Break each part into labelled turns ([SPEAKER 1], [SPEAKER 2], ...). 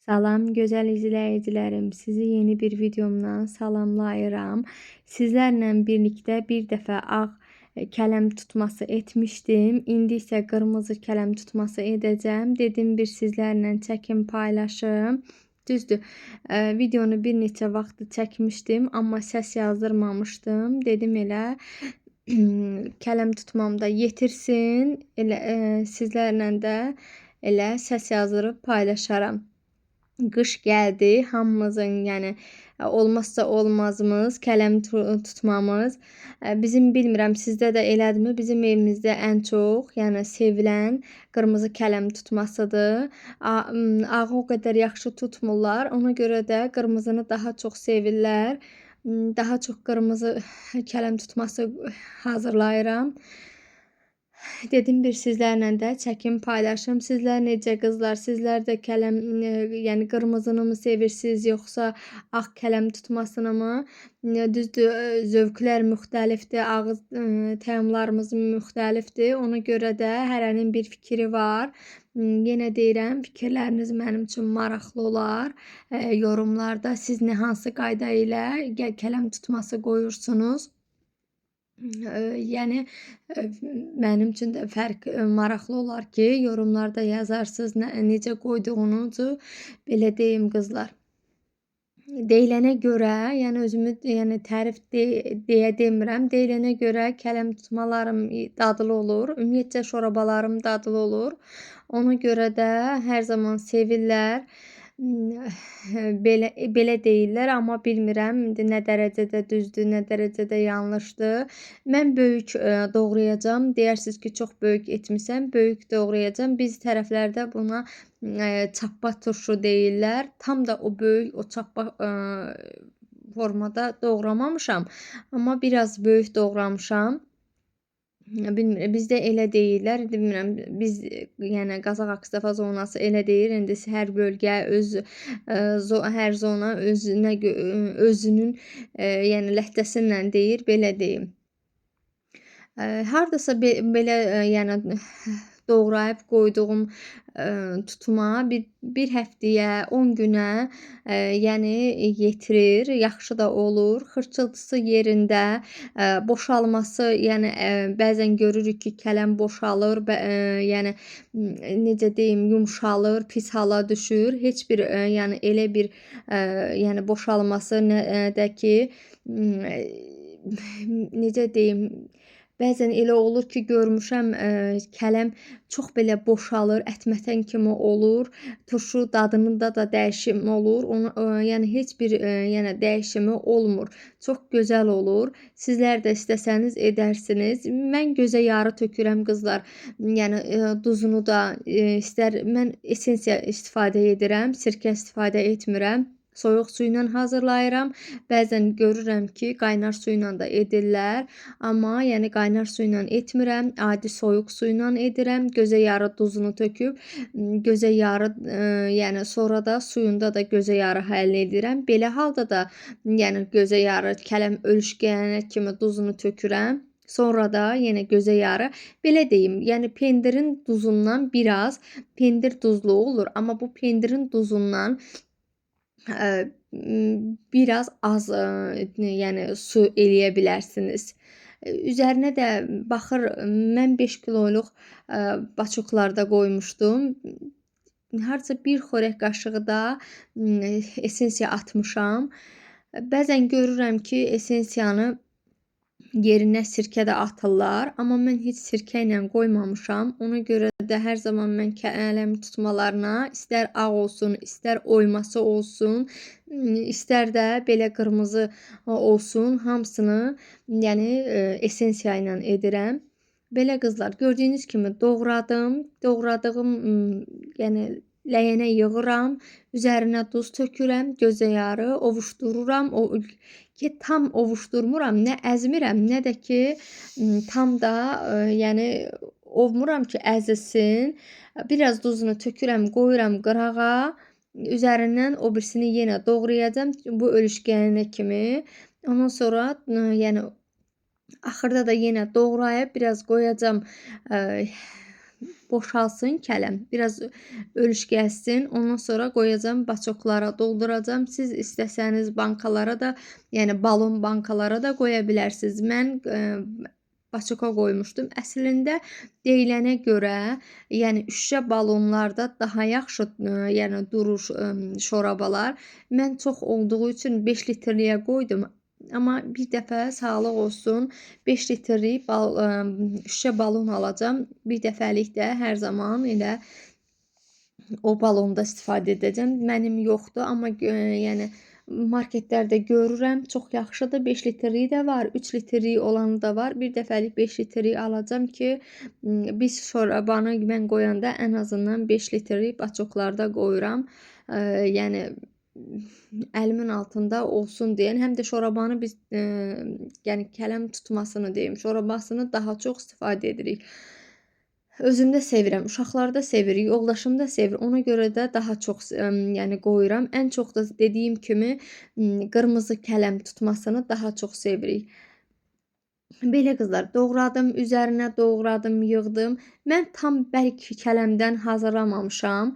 [SPEAKER 1] Salam gözəl izləyicilərim, sizi yeni bir videomdan salamlayıram. Sizlərlə birlikdə bir dəfə ağ kələm tutması etmişdim. İndi isə qırmızı kələm tutması edəcəm. Dedim bir sizlərlə çəkim paylaşım. Düzdür, videonu bir neçə vaxt çəkmişdim, amma səs yazdırmamışdım. Dedim elə kələm tutmamda yetirsin. Elə sizlərlə də elə səs yazdırıb paylaşaram. Qış gəldi, hamımızın, yəni olmazsa olmazımız kələm tutmamız. Bizim bilmirəm sizdə də elədimi? Bizim evimizdə ən çox, yəni sevilən qırmızı kələm tutmasıdır. Ağı o qədər yaxşı tutmurlar. Ona görə də qırmızını daha çox sevirlər. Daha çox qırmızı kələm tutması hazırlayıram. Dedim bir sizlərlə də çəkim paylaşım. Sizlər necə qızlar? Sizlər də kələm, yəni qırmızını mı sevirsiniz, yoxsa ağ kələm tutmasını mı? Düzdür, zövqlər müxtəlifdir, ağız təamlarımız müxtəlifdir. Ona görə də hərənin bir fikri var. Yenə deyirəm, fikirləriniz mənim üçün maraqlı olar. Yorumlarda siz nə hansı qayda ilə kələm tutması qoyursunuz? Yəni mənim üçün də fərq maraqlı olar ki, yorumlarda yazarsınız necə qoyduğunuzu, belə deyim qızlar. Deyilənə görə, yəni özümü yəni tərif deyə demirəm. Deyilənə görə kələm tutmalarım dadlı olur. Ümumiyyətcə şorabalarım dadlı olur. Ona görə də hər zaman sevirlər. Belə deyirlər, amma bilmirəm indi nə dərəcədə düzdür, nə dərəcədə yanlışdır. Mən böyük doğrayacağam. Deyərsiniz ki, çox böyük etmisən. Böyük doğrayacağam. Biz tərəflərdə buna çappa turşu deyirlər. Tam da o böyük, o çappa formada doğramamışam. Amma biraz böyük doğramışam. Bilmirəm, bizdə elə deyirlər. Bilmirəm, biz yəni Qazax Akstafa zonası elə deyir. İndi hər bölgə öz hər zona özünə özünün yəni ləhcəsi ilə deyir, belə deyim. Hardasa belə yəni doğrayıb qoyduğum tutma bir həftəyə, 10 günə yəni yetirir. Yaxşı da olur. Xırçıltısı yerində, boşalması, yəni bəzən görürük ki, kələm boşalır, yəni necə deyim, yumşalır, pis hala düşür. Heç bir yəni elə bir yəni boşalması nə də ki, necə deyim, bəzən elə olur ki, görmüşəm, kələm çox belə boşalır, ətmətən kimi olur. Turşu dadında da dəyişim olur. Ona, yəni heç bir yəni dəyişimi olmur. Çox gözəl olur. Sizlər də istəsəniz edərsiniz. Mən gözə yarı tökürəm qızlar. Yəni duzunu da istər mən esensiya istifadə edirəm, sirkə istifadə etmirəm. Soyuq su ilə hazırlayıram. Bəzən görürəm ki, qaynar su ilə da edirlər. Amma yəni qaynar su ilə etmirəm. Adi soyuq su ilə edirəm. Gözə yarı duzunu töküb, gözə yarı, yəni sonra da suyunda da gözə yarı həll edirəm. Belə halda da yəni gözə yarı kələm ölüşgənə kimi duzunu tökürəm. Sonra da yenə gözə yarı, belə deyim, yəni pendirin duzundan biraz, pendir duzlu olur, amma bu pendirin duzundan biraz az, yəni su eləyə bilərsiniz. Üzərinə də baxır, mən 5 kiloluq baçoklarda qoymuşdum. Hardasa bir xörək qaşığı da esensiya atmışam. Bəzən görürəm ki, esensiyanı yerinə sirkə də atırlar, amma mən heç sirkə ilə qoymamışam. Ona görə də hər zaman mən kələm tutmalarına istər ağ olsun, istər oyması olsun, istər də belə qırmızı olsun, hamısını yəni esensiya ilə edirəm. Belə qızlar, gördüyünüz kimi doğradım. Doğradığım, yəni ləyənə yığıram, üzərinə duz tökürəm, gözə yarı ovuşdururam. O ki tam ovuşdurmuram, nə əzmirəm, nə də ki tam da yəni ovmuram ki, əzilsin. Biraz duzunu tökürəm, qoyuram qırağa. Üzərindən o birisini yenə doğrayacağam bu ölüşgənə kimi. Ondan sonra yəni axırda da yenə doğrayıb biraz qoyacağam boşalsın kələm, biraz ölüşgəlsin. Ondan sonra qoyacağam baçoklara, dolduracağam. Siz istəsəniz bankalara da, yəni balon bankalara da qoya bilərsiniz. Mən baçoka qoymuşdum. Əslində deyilənə görə, yəni şüşə balonlarda daha yaxşı, yəni durur şorabalar. Mən çox olduğu üçün 5 litrliyə qoydum. Amma bir dəfə sağlıq olsun 5 litrlik şüşə balon alacağam. Bir dəfəlik də hər zaman elə o balonda istifadə edəcəm. Mənim yoxdur, amma yəni marketlərdə görürəm. Çox yaxşıdır. 5 litrlik də var, 3 litrlik olanı da var. Bir dəfəlik 5 litrlik alacağam ki, biz şorabanı mən qoyanda ən azından 5 litrlik baçoklarda qoyuram. Yəni əlimin altında olsun deyən, həm də şorabanı biz, yəni kələm tutmasını deyim, şorabasını daha çox istifadə edirik. Özüm də sevirəm, uşaqlar da sevir, yoldaşım da sevir. Ona görə də daha çox, yəni qoyuram. Ən çox da dediyim kimi qırmızı kələm tutmasını daha çox sevirik. Belə qızlar, doğradım, üzərinə doğradım, yığdım. Mən tam bərk kələmdən hazırlamamışam.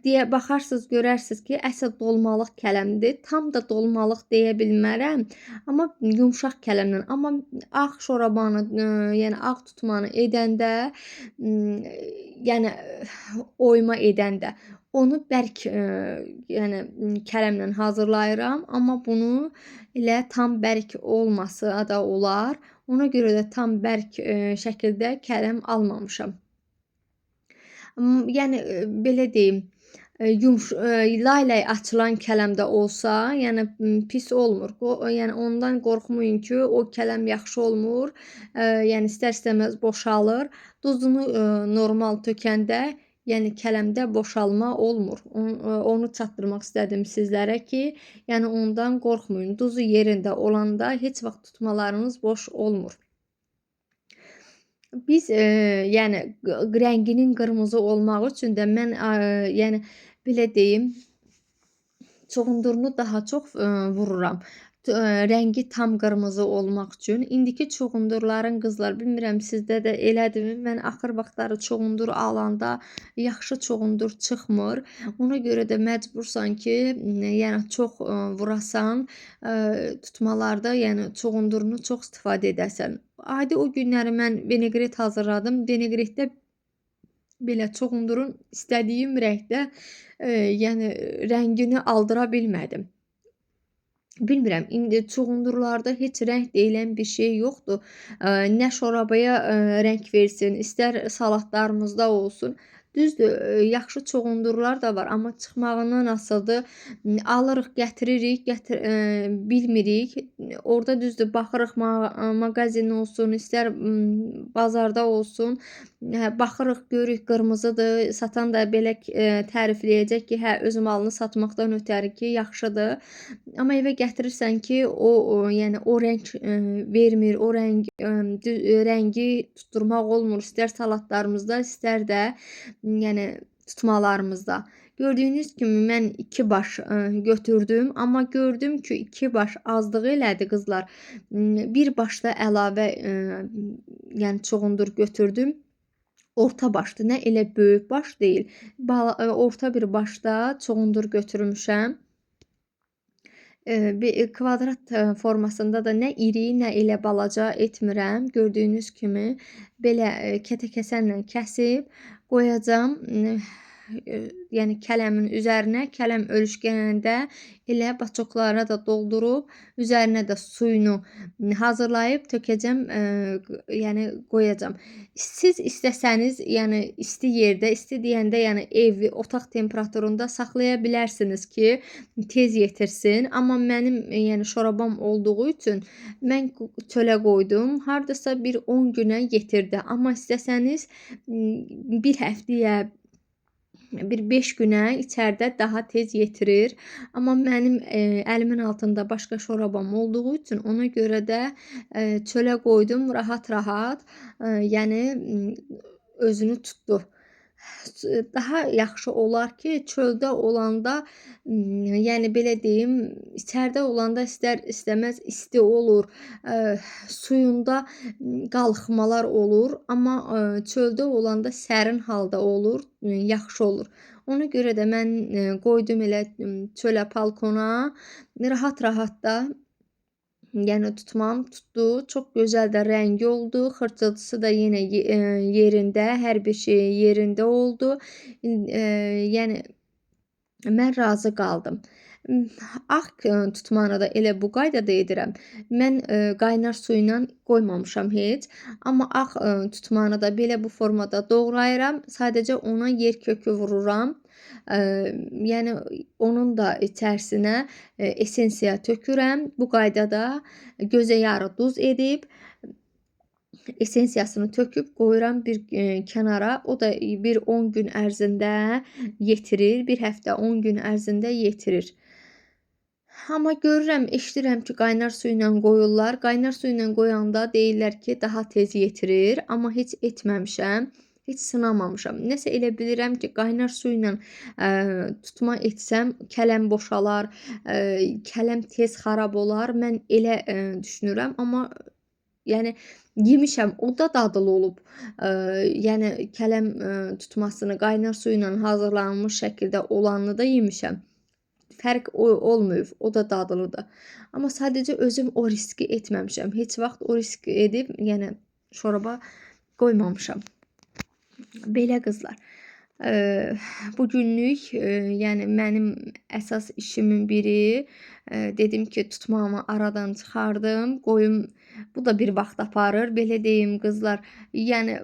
[SPEAKER 1] Deyə baxarsınız, görərsiniz ki, əsl dolmalıq kələmdir. Tam da dolmalıq deyə bilmərəm, amma yumşaq kələmdən. Amma ağ şorabanı, yəni ağ tutmanı edəndə, yəni oyma edəndə onu bərk, yəni kələmlə hazırlayıram, amma bunu elə tam bərk olmasa da olar. Ona görə də tam bərk şəkildə kələm almamışam. Yəni belə deyim, lay-lay açılan kələm də olsa, yəni pis olmur. Yəni ondan qorxmayın ki, o kələm yaxşı olmur. Yəni istər-istəməz boşalır. Duzunu normal tökəndə, yəni kələmdə boşalma olmur. Onu çatdırmaq istədim sizlərə ki, yəni ondan qorxmayın. Duzu yerində olanda heç vaxt tutmalarınız boş olmur. Biz, yəni rənginin qırmızı olmağı üçün də mən, yəni belə deyim, çuğundurunu daha çox vururam. Rəngi tam qırmızı olmaq üçün. İndiki çuğundurların qızlar, bilmirəm sizdə də elədirmi? Mən axır vaxtları çuğundur alanda yaxşı çuğundur çıxmır. Ona görə də məcbursan ki, yəni çox vurasan, tutmalarda, yəni çuğundurunu çox istifadə edəsən. Adi o günləri mən vinegret hazırladım. Vinegretdə belə çuğundurun istədiyim rəngdə, yəni rəngini aldıra bilmədim. Bilmirəm, indi çuğundurlarda heç rəng deyilən bir şey yoxdur. Nə şorabaya rəng versin, istər salatlarımızda olsun. Düzdür, yaxşı çuğundurlar da var, amma çıxmağından asılıdır. Alırıq, gətiririk, bilmirik. Orada düzdür, baxırıq, mağazin olsun, istər bazarda olsun. Baxırıq, görürük qırmızıdır. Satan da belə tərifləyəcək ki, hə, öz malını satmaqdan ötəri ki, yaxşıdır. Amma evə gətirirsən ki, o yəni o rəng vermir, o rəng rəngi tutturmaq olmur, istər salatlarımızda, istər də yəni tutmalarımızda. Gördüyünüz kimi mən 2 baş götürdüm, amma gördüm ki, 2 baş azlığı elədi qızlar. Bir başda əlavə, yəni çuğundur götürdüm. Orta başdır, nə elə böyük baş deyil. Orta bir başda çuğundur götürmüşəm. Bir kvadrat formasında da nə iri, nə elə balaca etmirəm. Gördüyünüz kimi belə kətə-kəsənlə kəsib qoyacağam. Yəni kələmin üzərinə, kələm ölüşgənəndə elə baçoklara da doldurub, üzərinə də suyunu hazırlayıb tökəcəm, yəni qoyacağam. Siz istəsəniz, yəni isti yerdə, isti deyəndə, yəni ev, otaq temperaturunda saxlaya bilərsiniz ki, tez yetirsin. Amma mənim, yəni şorabam olduğu üçün mən çölə qoydum. Hardasa bir 10 günə yetirdi. Amma istəsəniz bir həftəyə, bir 5 günə içəridə daha tez yetirir. Amma mənim əlimin altında başqa şorabam olduğu üçün ona görə də çölə qoydum, rahat-rahat, yəni özünü tutdu. Daha yaxşı olar ki, çöldə olanda, yəni belə deyim, içəridə olanda istər-istəməz isti olur, suyunda qalxmalar olur, amma çöldə olanda sərin halda olur, yaxşı olur. Ona görə də mən qoydum elə çölə, balkona, rahat-rahat da yəni tutmam tutdu. Çox gözəl də rəngi oldu. Xırçıltısı da yenə yerində, hər bir şey yerində oldu. Yəni mən razı qaldım. Ağ tutmanı da elə bu qaydada edirəm. Mən qaynar su ilə qoymamışam heç. Amma ağ tutmanı da belə bu formada doğrayıram. Sadəcə ona yer kökü vururam. Yəni onun da içərisinə esensiya tökürəm. Bu qaydada gözə yarı duz edib esensiyasını töküb qoyuram bir kənara. O da bir 10 gün ərzində yetirir. Bir həftə 10 gün ərzində yetirir. Amma görürəm, eşidirəm ki, qaynar su ilə qoyurlar. Qaynar su ilə qoyanda deyirlər ki, daha tez yetirir. Amma heç etməmişəm. Heç sınamamışam. Nəsə elə bilirəm ki, qaynar su ilə tutma etsəm, kələm boşalar, kələm tez xarab olar. Mən elə düşünürəm, amma yəni yemişəm, o da dadlı olub. Yəni kələm tutmasını qaynar su ilə hazırlanmış şəkildə olanını da yemişəm. Fərq olmayıb, o da dadlıdır. Amma sadəcə özüm o riski etməmişəm. Heç vaxt o riski edib, yəni şoraba qoymamışam. Belə qızlar. Bugünlük, yəni mənim əsas işimin biri, dedim ki, tutmamı aradan çıxardım, qoyum, bu da bir vaxt aparır. Belə deyim qızlar, yəni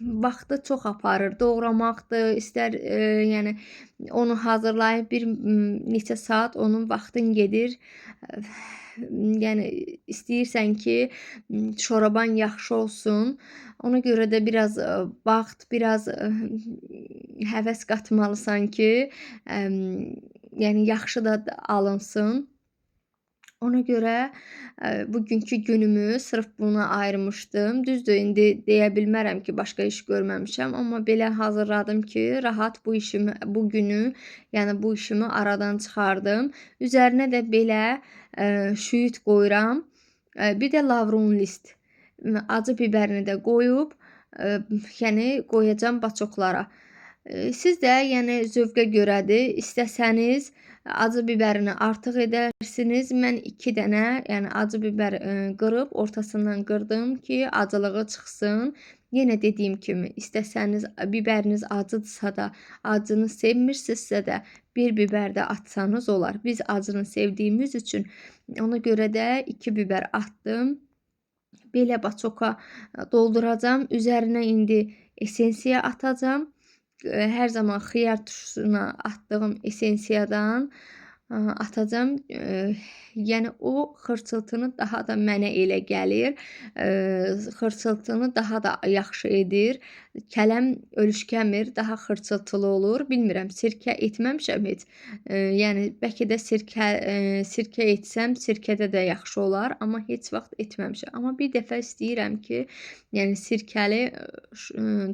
[SPEAKER 1] vaxtı çox aparır. Doğramaqdır, istər yəni onu hazırlayıb bir neçə saat onun vaxtın gedir. Yəni istəyirsən ki, şoraban yaxşı olsun. Ona görə də biraz vaxt, biraz həvəs qatmalısan ki, yəni yaxşı da alınsın. Ona görə bugünkü günümü sırf buna ayırmışdım. Düzdür, indi deyə bilmərəm ki, başqa iş görməmişəm, amma belə hazırladım ki, rahat bu işimi, bu günü, yəni bu işimi aradan çıxardım. Üzərinə də belə şüyüd qoyuram. Bir də lavrun list, acı bibərini də qoyub, yəni qoyacam baçoklara. Siz də yəni zövqə görədir. İstəsəniz acı bibərini artıq edərsiniz. Mən 2 dənə, yəni acı bibər qırıb ortasından qırdım ki, acılığı çıxsın. Yenə dediyim kimi, istəsəniz bibəriniz acıdırsa da, acını sevmirsinizsə də bir bibər də atsanız olar. Biz acını sevdiyimiz üçün ona görə də 2 bibər atdım. Belə baçoka dolduracam. Üzərinə indi esensiya atacam. Hər zaman xiyar turşusuna atdığım esensiyadan atacam. Yəni o xırçıltını daha da mənə elə gəlir. Xırçıltını daha da yaxşı edir. Kələm ölüşkəmir, daha xırçıltılı olur. Bilmirəm, sirkə etməmişəm heç. Yəni bəlkə də sirkə etsəm, sirkədə də yaxşı olar, amma heç vaxt etməmişəm. Amma bir dəfə istəyirəm ki, yəni sirkəli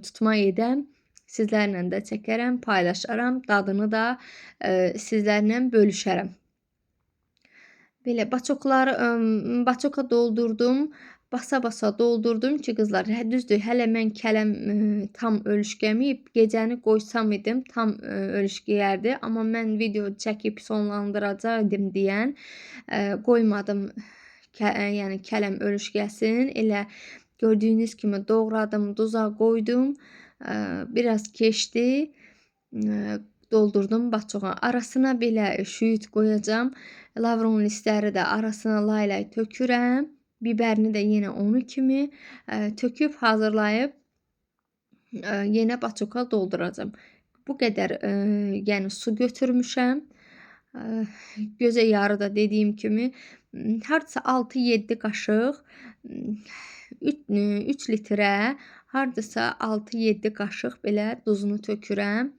[SPEAKER 1] tutma edəm. Sizlərlə də çəkərəm, paylaşaram, dadını da sizlərlə bölüşərəm. Belə baçokları baçoka doldurdum, basa-basa doldurdum ki, qızlar, düzdür, hələ mən kələm tam ölüşkəməyib, gecəni qoysam idim, tam ölüşkəyərdi, amma mən video çəkib sonlandıracaqdım deyən qoymadım, yəni kələm ölüşkəsin. Elə gördüyünüz kimi doğradım, duza qoydum. Biraz keçdi, doldurdum baçoğa. Arasına belə şüyüd qoyacam. Lavrun listləri də arasına lay-lay tökürəm. Bibərini də yenə onu kimi töküb hazırlayıb yenə baçoka dolduracam. Bu qədər yəni su götürmüşəm. Gözə yarı da dediyim kimi hardasa 6-7 qaşıq, 3 litrə hardasa 6-7 qaşıq belə duzunu tökürəm.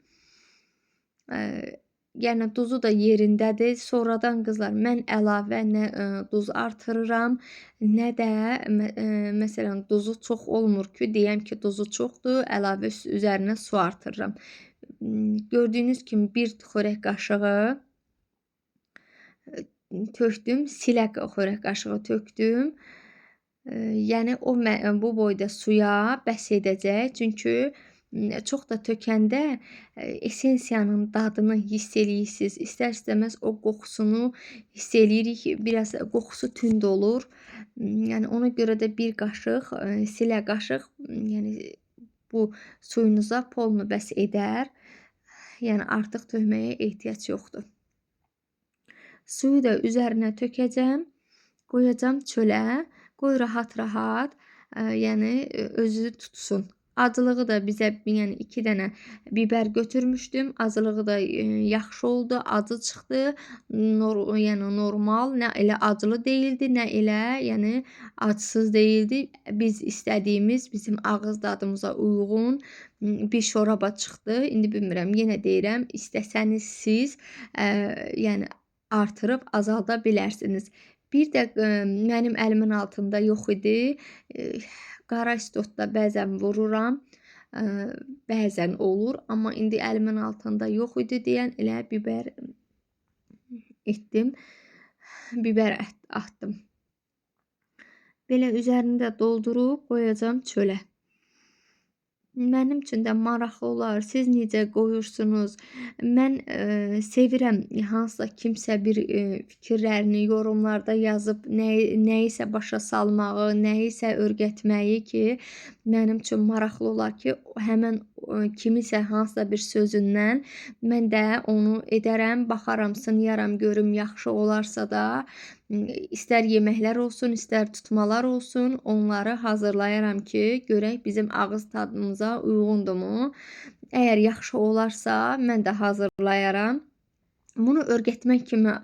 [SPEAKER 1] Yəni duzu da yerindədir. Sonradan qızlar mən əlavə nə duz artırıram, nə də məsələn duzu çox olmur ki, deyəm ki, duzu çoxdur, əlavə üzərinə su artırıram. Gördüyünüz kimi bir xörək qaşığı tökdüm, silə xörək qaşığı tökdüm. Yəni o bu boyda suya bəs edəcək. Çünki çox da tökəndə essensiyanın dadını hiss eləyirsiniz. İstər-istəməz o qoxusunu hiss eləyirik. Biraz qoxusu tünd olur. Yəni ona görə də bir qaşıq, silə qaşıq, yəni bu suyunuza polnu bəs edər. Yəni artıq tökməyə ehtiyac yoxdur. Suyu da üzərinə tökəcəm. Qoyacam çölə. Qoy rahat-rahat, yəni özü tutsun. Acılığı da bizə, yəni 2 dənə biber götürmüşdüm. Acılığı da yaxşı oldu, acı çıxdı. Yəni normal, nə elə acılı deyildi, nə elə, yəni acısız deyildi. Biz istədiyimiz, bizim ağız dadımıza uyğun bir şoraba çıxdı. İndi bilmirəm, yenə deyirəm, istəsəniz siz, yəni artırıb azalda bilərsiniz. Bir də mənim əlimin altında yox idi. Qara istot da bəzən vururam, bəzən olur, amma indi əlimin altında yox idi deyən elə biber etdim, biber atdım. Belə üzərini də doldurub qoyacam çölə. Mənim üçün də maraqlı olar. Siz necə qoyursunuz? Mən sevirəm hansısa kimsə bir fikirlərini yorumlarda yazıb nəyisə başa salmağı, nəyisə öyrətməyi ki, mənim üçün maraqlı olar ki, həmən kimisə hansısa bir sözündən mən də onu edərəm, baxaram, sınayaram, görüm yaxşı olarsa da, istər yeməklər olsun, istər tutmalar olsun, onları hazırlayaram ki, görək bizim ağız tadımıza uyğundurmu? Əgər yaxşı olarsa, mən də hazırlayaram. Bunu öyrətmək kimi,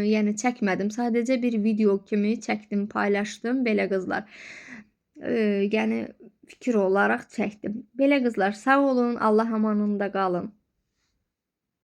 [SPEAKER 1] yəni çəkmədim. Sadəcə bir video kimi çəkdim, paylaşdım. Belə qızlar. Yəni fikir olaraq çəkdim. Belə qızlar, sağ olun, Allah amanında qalın.